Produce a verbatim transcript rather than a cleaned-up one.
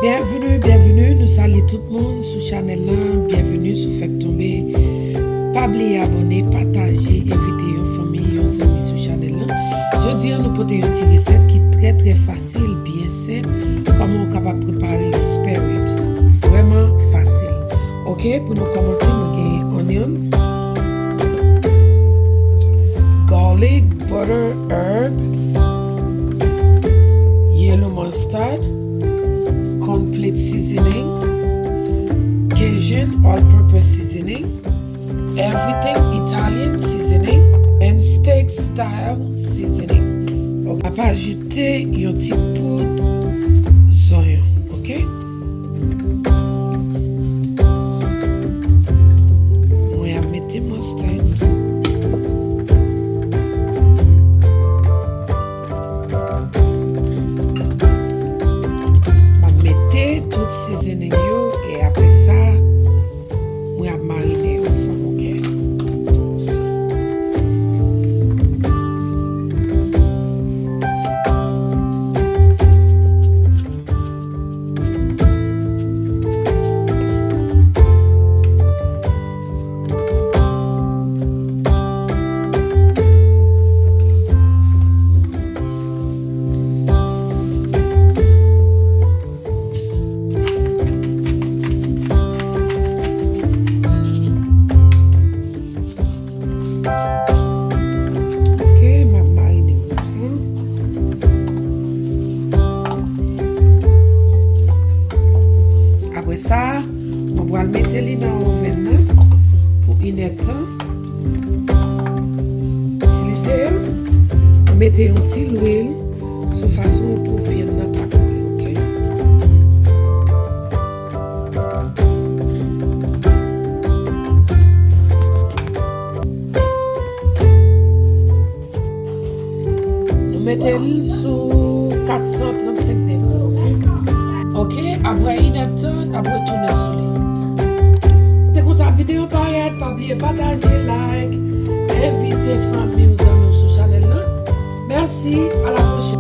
Byenvini, byenvini, nou salye tout moun sou chanèl lan. Byenvini si w fèk tonbe. Pa bliye abòne, pataje, envite yon fanmi, yon zanmi sou chanèl lan. Jodi a, nou pote yon ti resèt ki trè, trè fasil, byen senp. Kòman w kapab prepare yon spare ribs? Vrèman fasil. Ok, pou nou kòmanse, mwen gen onions, garlic, butter, herb, yellow mustard, complete seasoning, Cajun all-purpose seasoning, everything Italian seasoning, and steak style seasoning. Ok, m ap ajoute yon ti poud zonyon, ok? Mwen ap mete mustard. M ap mete tout seasoning yo e apre sa, mwen ap marine yo ansanm, ok? Ok, m ap marine konsa. Apre sa, mwen pral mete li nan oven nan pou inèdtan. Itilize, mete yon ti lwil sou fason pou vyann nan pa kole, ok? Nou mete l sou kat san trannsenk degre, ok? Ok, apre inèdtan, n ap retounen sou li. Se konsa videyo parèt, pa bliye pataje, like, envite fanmi w, zanmi w sou chanèl lan. Mèsi, a la pwochèn.